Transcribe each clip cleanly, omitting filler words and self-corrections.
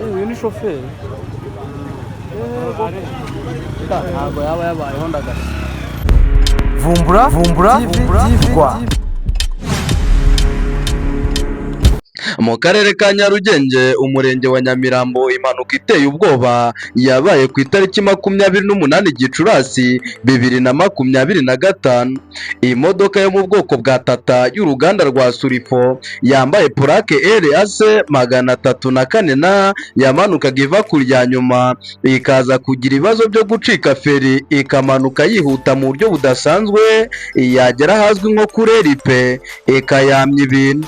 Uyu ni shoferi. Ntabwo yaba yabayeho ndagashya. Vumbura Vumbura TV Rwa. Mu karere ka Nyarugenge, umurenge wa Nyamirambo, impanuka iteye ubwoba yabaye ku itariki 28 Gicurasi 2025. Iyi modoka yo mu bwoko bwa Tata y'uruganda rwa Sulfo yambaye purake RAC 304 N yamanukaga iva ku rya nyuma, ikaza kugira ibibazo byo gucika feri, ikamanuka yihuta mu buryo budasanzwe, yagera ahazwi nko kuri Eripe ikayamya ibintu.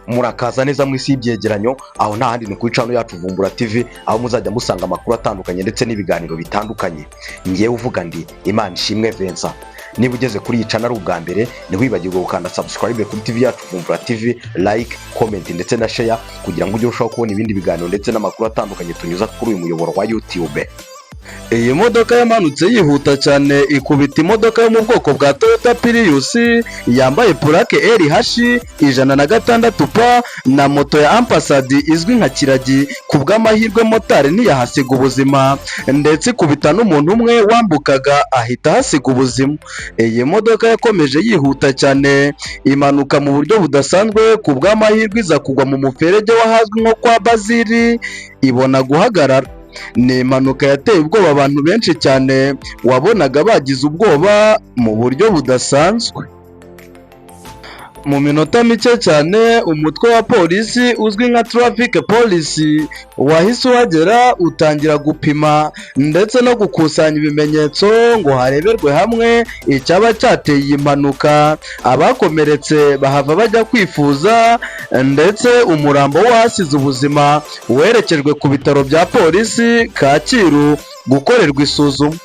Murakaza neza mu isi y'ibyegeranyo, aho nta handi ni kuri channel yacu Vumbura TV, aho muzajya musanga amakuru atandukanye ndetse n'ibiganiro bitandukanye. Ngewe uvuga ndi Imana Ishimwe Vincent. Niba ugeze kuri iyi channel ari ubwa mbere, ntiwibagirwe gukanda subscribe kuri TV yacu Vumbura TV, like, comment ndetse na share, kugira ngo ujye urushaho kubona ibindi biganiro ndetse n'amakuru atandukanye tunyuza kuri uyu muyoboro wa YouTube. Iyi modoka yamanutse yihuta cyane ikubita imodoka yo mu bwoko bwa Toyota Prius yambaye purake RH 106 P na moto ya Ampersand izwi nka Kiragi. Ku bw'amahirwe motari ntiyahasiga ubuzima, ndetse ikubita n'umuntu umwe wambukaga ahita ahasiga ubuzima. Iyi modoka yakomeje yihuta cyane imanuka mu buryo budasanzwe, ku bw'amahirwe iza kugwa mu muferege w'ahazwi nko kwa Bazili ibona guhagarara. Ni impanuka yateye ubwoba abantu benshi cyane, wabonaga bagize ubwoba mu buryo budasanzwe. Mu minota mike cyane umutwe wa polisi uzwi nka traffic police wahise uhagera, utangira gupima ndetse no gukusanya ibimenyetso ngo hareberwe hamwe icyaba cyateye iyi mpanuka. Abakomeretse bahava bajya kwifuza, ndetse umurambo w'uwahasize ubuzima werekejwe ku bitaro bya polisi Kacyiru gukorerwa isuzuma.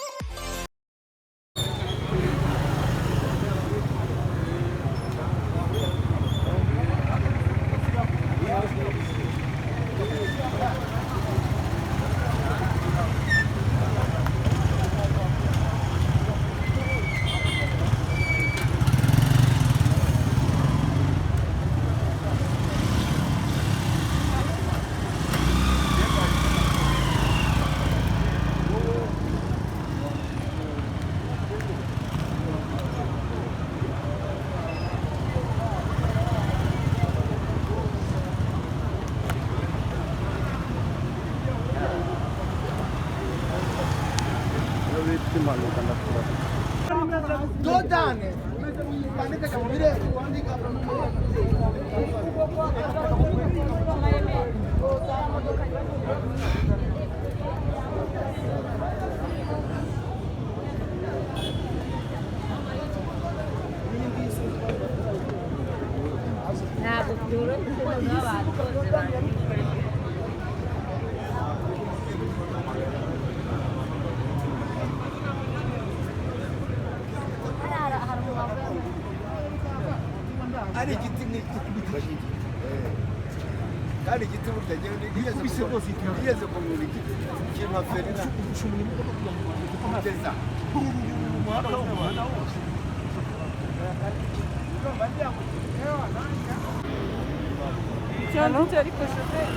Iyo bita impanuka ndakurahiye. Ntabwo byoroshye kuko n'abatoze babikora. Ari igiti nk'igiti kandi igiti burya ngewe nigeze kumenya igiti kintu ferina kugeza. Cyane ariko shoferi.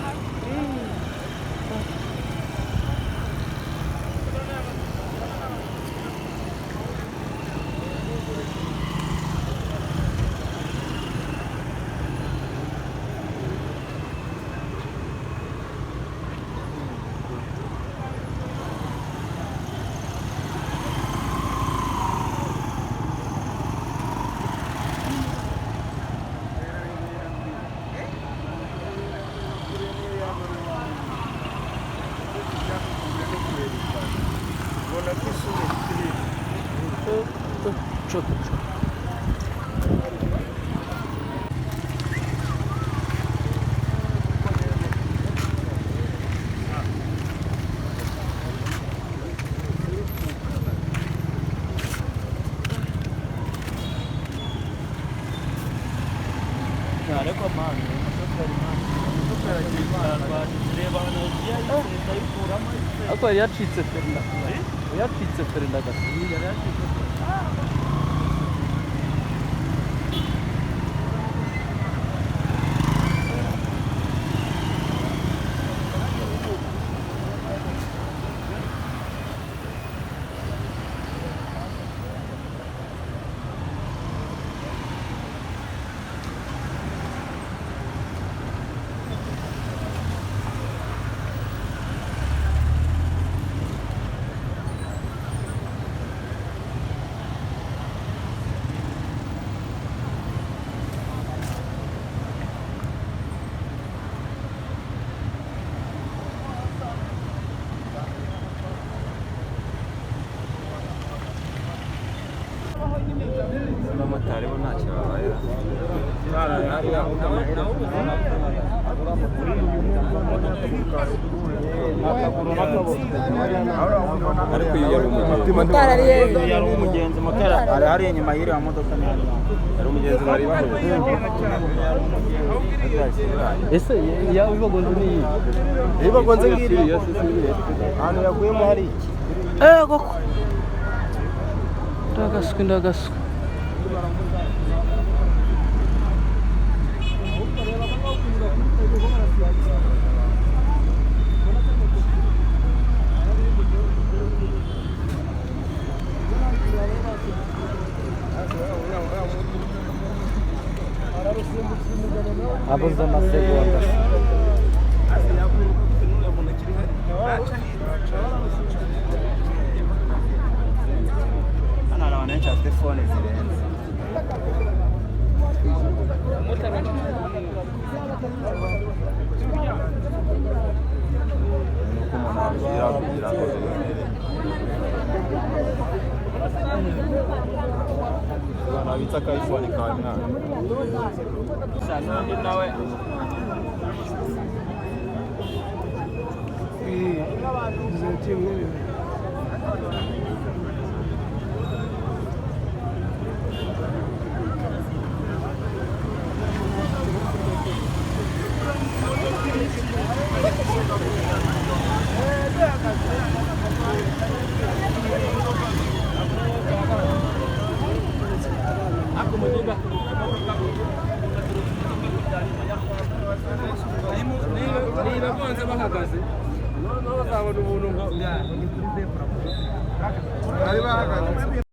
Ariko mani umushoferi, mani umushoferi, ariko yari yacitse feri ndakurahiye, yacitse feri ndagasa. Abamotari bo ntacyo babaye. Ariko uyu yari umugenzi. Motari ari hehe? Yari umugenzi, motari ari hariya inyuma y'iriya modoka ni hariya. Yari umugenzi bari bahuye. Ese yawe ibagonze ni iyi? Ibagonze ngiri ahantu yaguyemo hari iki? Ego ko ndagaswe ndagaswe. Abuze amasegonda. Hano hari abantu benshi bafite fone zirenze. Nuko umuntu abwira kugira ngo nabitse aka iPhone kawe mwana. N'undi nawe Niba bonze bahagaze noneho bazabona ubuntu ngo Bari bahagaze.